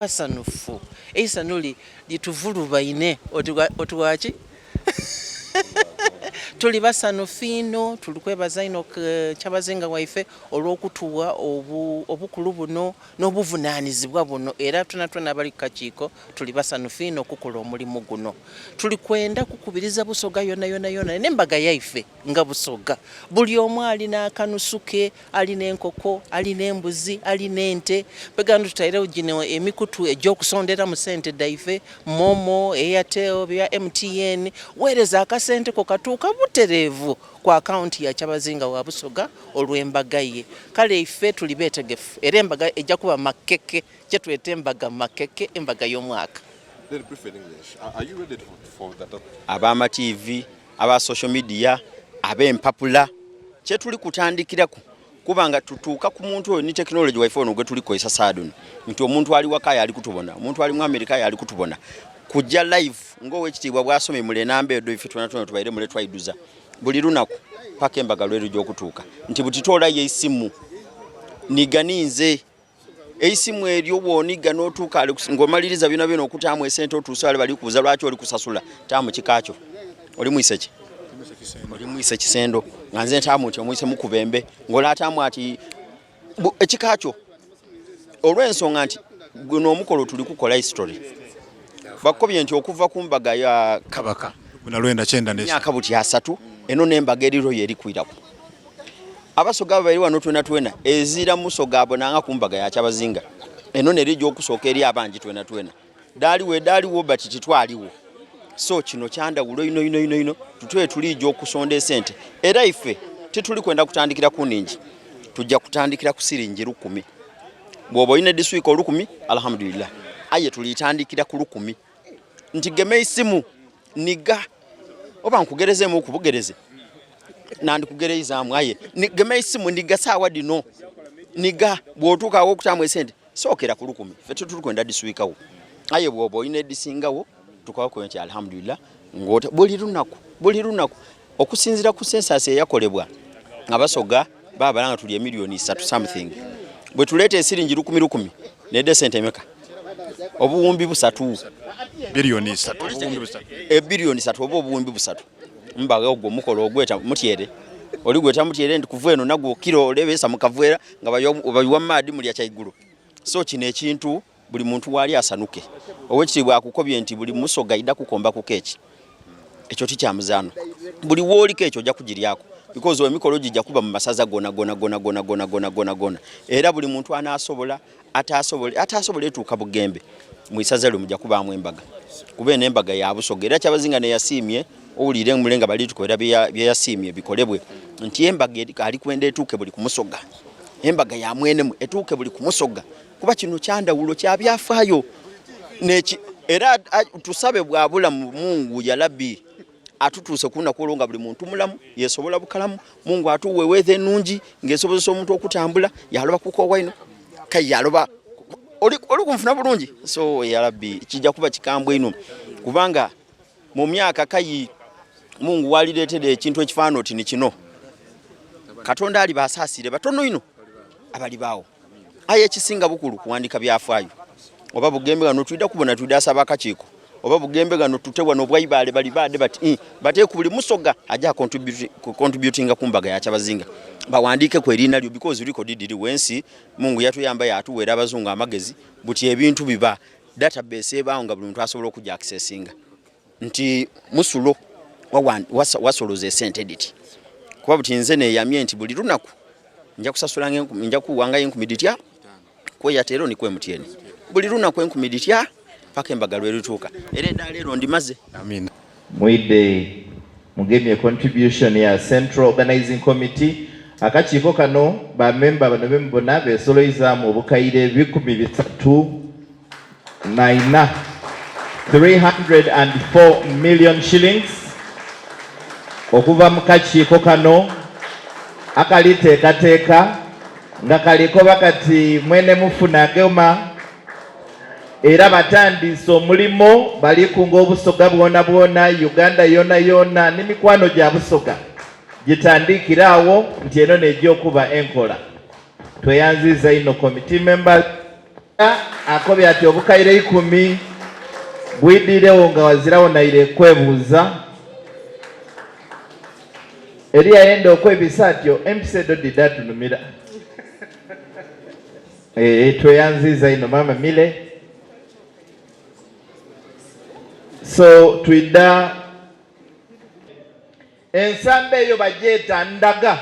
Basanhufu, eisanhu lituvulubaine oti bwaki? Tuli basanhufu inho, tuli kwebaza inho Kyabazinga waife olw'okutuwa obukulu buno n'obuvunanizibwa buno era twenatwena abali ku kakiiko tuli basanhufu inho okukola omulimu guno. Tuli kwenda kukubiriza Busoga yonayonayona n'embaga yaife nga Busoga. Buli omu alina akanusu ke, Alina enkoko, alina embuzi, alina ente. Mpegaano tutairegho gino emikutu egy'okusonderamu sente dhaife, Momo, Airtel, bya MTN. Weereza akasente ko katuuka butereevu ku akaunti ya Kyabazinga wa Busoga olw'embaga ye. Kale ife tuli beetegefu era embaga eja kuba makeke, kyetweta embaga makeke, embaga y'omwaka. Ab'amatiivi, aba social media, ab'empapula, kye tuli kutandikiraku kuba nga tutuuka ku muntu oyo ni tekinologi waife ono gwe tuli kukozesa saa dhino nti omuntu ali waka aye ali kutubona, omuntu ali mu Amerika aye ali kutubona, kujja live ng'owekitiibwa bw'asomye mule enamba edho ife twonatwona tubaire mule twaidhuza buli lunaku paka embaga lw'erija okutuuka nti buti toolayo eisimu niga ninze. Eisimu eryo bw'onigga n'otuuka ali ng'omaliriza byonabyona okutaamu esente otuuse ghale bali kubuuza lwaki oli kusasula taamu kika kyo. Oli mwise ki? Oli mwise kisendo. Nga nze ntaamu nti omwise mukubembe. Ng'ole ataamu ati ekika kyo. Olw'ensonga nti guno omukolo tuli kukola history. Bakukobye nti okuva ku mbaga ya Kabaka emyaka buti asatu eno n'embaga eri royal eri kwiraku. Abasoga ababaire wano twenatwena ezira musoga abonanga ku mbaga ya Kyabazinga. Eno neri egy'okusooka eri abangi twenatwena. Dhaaliwo edhaaliwo but titwaliwo. So kino kyandhawulo inho inho inho inho tutwe tuliija okusonda esente era ife tituli kwenda kutandikira ku ningi tujja kutandikira ku siringi lukumi. Bwoba olina edhiswika olukumi alhamudulillah aye tulitandikira ku lukumi. Nti gema eisimu niga oba nkugerezeemu okubugereze nandikugereizaamu aye gema eisimu niga saawa dhino niga bw'otuuka agho okutaamu esente sookera ku lukumi ffe tituli kwenda dhiswikawo aye bw'oba olina edhisingawo tukabakobe nti alhamdulillah ng'ota buli lunaku buli lunaku okusinziira ku census eyakolebwa abasoga babala nga tuli emiliyoni isatu something bwe tuleeta esiringi lukumi lukumi nedde sente emeka obuwumbi busatu biliyoni isatu obuwumbi busatu ebiliyoni isatu oba obuwumbi busatu mbaga ogwo omukolo ogweta mutyere oli gweta mutyere nti kuva eno nagwo kiro olebesa mukavwera nga bayiwa maadi mulya kyaigulo so kino ekintu buli muntu waali asanuke. Owekitiibwa akukobye nti buli musoga aidha kukomba ku keeki. Ekyo ti kya muzaano. Buli wooli keeki oja kugiryaku because emikolo gija kuba mu masaza gona gona gona gona gona gona gona gona era buli muntu anaasobola ataasobole ataasobola etuuka Bugembe mu isaza lyo muja kubaamu embaga kuba eno embaga ya Busoga era Kyabazinga neyasiimye owuliire mule nga bali tukobera bye yasiimye bikolebwe nti embaga ali kwenda etuuke buli ku Musoga embaga ya mwenemu etuuke buli ku Musoga kuba kino kyandawulo kya byafaayo neki era tusabe bwabula Mungu yalabi atutuuse ku lunaku olwo nga buli muntu mulamu yesobola bukalamu Mungu atuwe weather enungi ng'esobozesa omuntu okutambula yaloba kukoowa ino kai yaloba oli kunfuna bulungi so yalabi kijja kuba kikambwe ino kubanga mu myaka kai Mungu walireetera ekintu ekifaana oti ni kino Katonda aliba asaasire batono ino abalibaawo. Aye ekisinga bukulu kuwandika byafaayo. Oba Bugembe ghano twidha kubona twidha asaba akakiiko. Oba Bugembe ghano tute wano Bwaibaale bali baade bati ii bateeku buli Musoga aja contributinga ku mbaga ya Kyabazinga bawandiikeku eriina lyo because record dhiriwo. Ensi Mungu yatuyamba yatuweera Abazungu amagezi buti ebintu biba database ebaawo nga buli muntu asobola okuja accessinga. Nti musulo wasoloza esente dhiti kuba buti nze neyamye nti buli lunaku nja kusasulanga enkumi nja kuwangayo enkumi dhitya ku Airtel ni ku MTN buli lunaku enkumi dhitya paka embaga lwerituuka era edaala eryo ndimaze. Amiina. Mwidhe mugemye contribution ya Central Organizing Committee. Akakiiko kano ba member bano bemubona besoloizaamu obukaire 304, 304 million shillings, okuva mu kakiiko kano akaliteekateeka nga kalikoba kati mwene mufu nagema era batandiise omulimo balikunga Obusoga bwonabwona, Uganda yonayona ni mikwano gya Busoga gitandiikire agho nti eno neja okuba enkola. Tweyanziiza inho committee members. Akobye ati obukaire eikumi bwidhiiregho nga ghaziragho naire kwebuuza. Eriyo ayenda okwebisa atyo, empisa edho dhidhatunumira. Eeh tweyanziiza inho maama Milly. So twidha. Ensambo eyo bagyeta ndaga.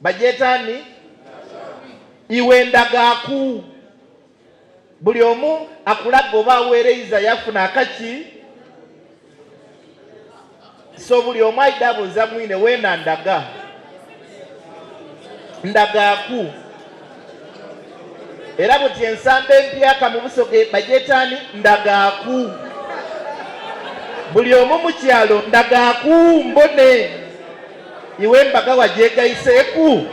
Bagyeta ani? Iwe ndagaaku. Buli omu akulaga oba aweereiza yafuna akaki. So buli omu aidha abuuza mwine, weena ndaga? Ndagaaku. Era buti ensambo empyaka mu Busoga bagyeta ani? Ndagaaku. Buli omu mu kyalo ndagaaku mbone. Iwe embaga wagyegaiseeku?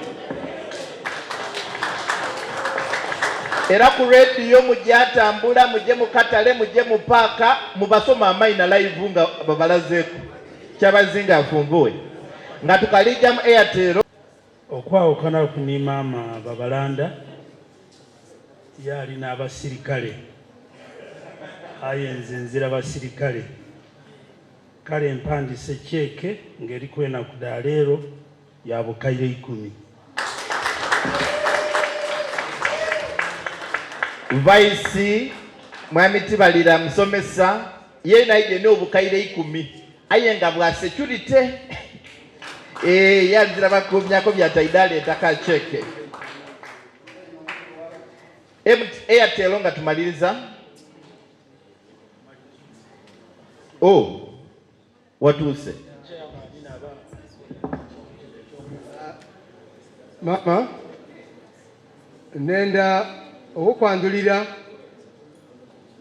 Era ku rediyo mugyatambula, muje mu katale, muje mu paaka, mubasome amaina live nga babalazeeku. Kyabazinga afunvuwe nga tukalija mu Airtel. Okwawukanaku ni maama Babalanda, ye ali n'abasirikale aye nze nzira basirikale. Kale mpandise ceeke ng'eriku enaku dha leero ya bukaire ikumi. Vice Mwami Tibalira musomesa yeena aidye n'obukaire ikumi aye nga bwa security. Eeh ye azira bakuumi akobye ati aidha aleeta ka ceeke. Airtel nga tumaliriza. Oh, watuuse. Mama, nenda okukwanjulira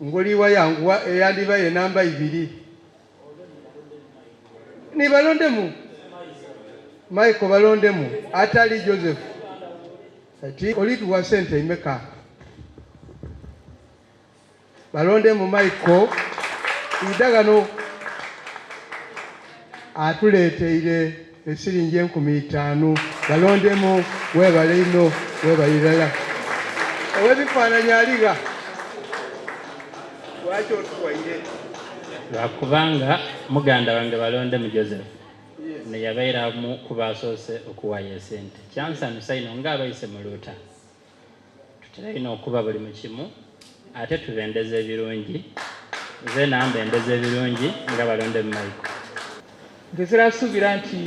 ngoli wayanguwa eyandiba ye namba ibiri. Ni balondemu Michael balondemu atali Joseph. Ati olituwa sente imeka? Balondemu Michael idha ghano atuleeteire esiringi enkumi itaanu. Balondemu webale inho webale irala. Owebifananyi aligha? Lwaki otuwaire? Lwakubanga muganda wange Balondemu Joseph neyabaire omu ku baasoose okuwaayo esente. Kyansanhusa inho nga abaise muluuta. Tutera inho okuba buli mu kimu ate tubendeza ebirungi. Zeena mbendeza ebirungi nga balonde mu Michael. Nze zirasuubira nti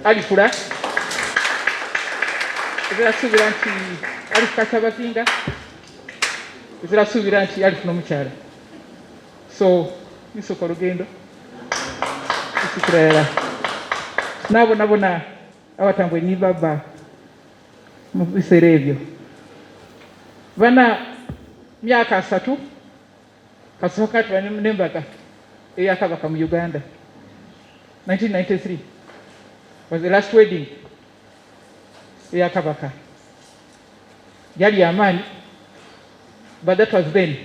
alikula, zirasuubira nti alifuka kyabazinga, zirasuubira nti alifuna omukyala. So nisuka olugendo nsikira irala n'abonabona abatambwire ni baba. Mu biseera ebyo bana myaka asatu kasooka tuba n'embaga eya Kabaka mu Uganda. 1993 was the last wedding eya Kabaka. Yali ya maani but that was then.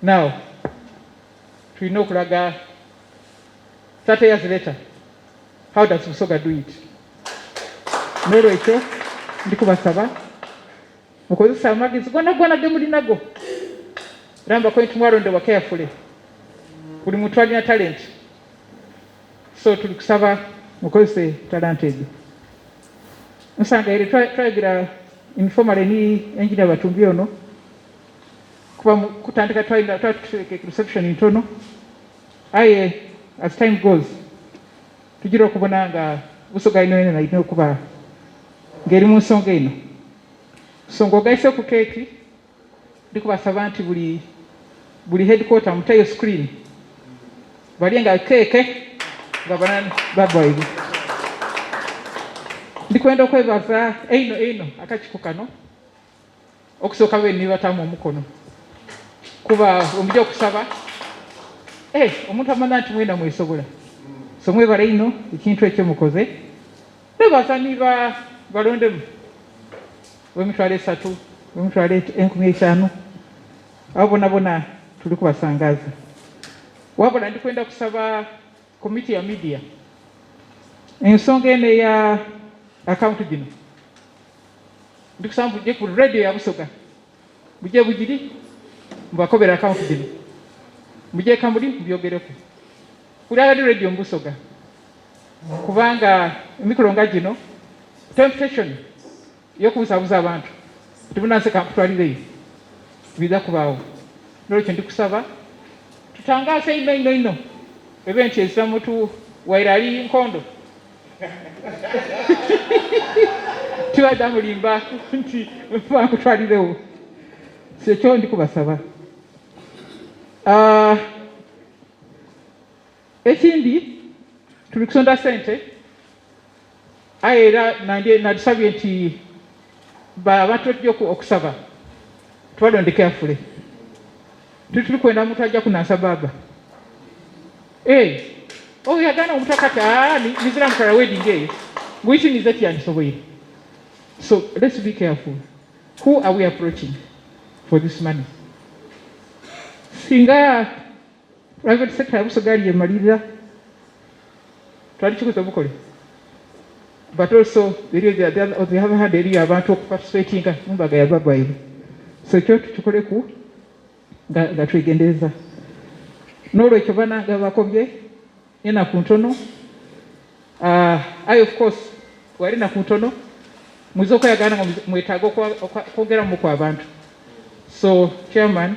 Now tulina okulaga 30 years later How does Busoga do it? N'olwekyo ndi kubasaba mukozese amagezi gona gona ge mulinago era mbakoye nti mwalondebwa carefully. Buli muntu alina talent so tuli kusaba mukozese talanta egyo. Nsangaire twayogera informally ni engineer Batumbi ono kuba kutandika twalina twatutegeka reception ntono aye as time goes Tugira okubona nga Busoga ino yena erina okuba nga eri mu nsonga eno. So nga ogaise ku keeki, ndi kubasaba nti buli buli headquarter muteyo screen balye nga keeke nga bana babaibwe. Ndi kwenda okwebaza einho einho akakiko kano. Okusooka beene ni bataamu omukono, kuba bwe muja okusaba, eh, omuntu amanha nti mwena mwesobola. So mwebale inho ekintu ekyo mukoze. Nebaza ni ba balondemu ow'emitwalo esatu, ow'emitwalo enkumi eitaanu, abo bonabona tuli kubasangaaza. Wabula ndi kwenda kusaba komiti ya media, ensonga eno eya akawunti dhino. Ndi kusaba muje ku radio ya Busoga, muje Bugiri mubakobere akawunti dhino, muje Kamuli mubyogereku. Buli aghali radio mu Busoga, kubanga emikolo nga gino temptation ey'okubuzabuza abantu nti munansi kankutwalireyo biidha kubaagho. N'olwekyo ndi kusaba tutangaase inho inho inho ebe nti ezira muntu waire ali nkondo Tibadha mulimba nti bankutwaliregho. So ekyo ndi kubasaba. Ah, ekindi tuli kusonda sente aye era nandisabye nti abantu betujja okusaba tubalonde carefully. Tituli kwenda muntu ajja kunansa baba. Eh, oyo yagaana omuntu akati ah, nizira mutwala wedding eyo. Ngwiki nize tiyandisoboire. So let's be careful. Who are we approaching for this money? Singa private sector ya Busoga yali yemalirira twali kikuze bukole. But also eriyo the, the, on the other hand eriyo abantu okuparticipatinga mu mbaga ya baba waibwe. So ekyo tukikoleku nga, nga twegendereza. N'olwekyo banange abakobye enaku ntono. Uh, aye of course wali naku ntono mwiza okweyagana nga mwetaaga okwongeramu ku abantu. So chairman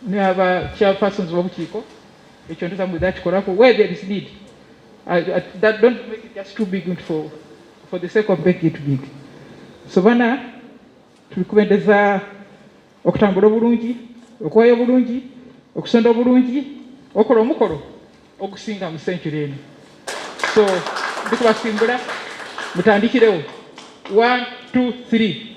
ne aba chairpersons b'obukiiko ekyo ntuza mwidha kikolaku where there is need. That don't make it just too big for the sake of making it big. So bana tuli kubendeza okutambula obulungi, okuwayo obulungi, okusonda obulungi, okola omukolo ogusinga mu century eno. So ndikubasimbula mutandikirewo 1 2 3.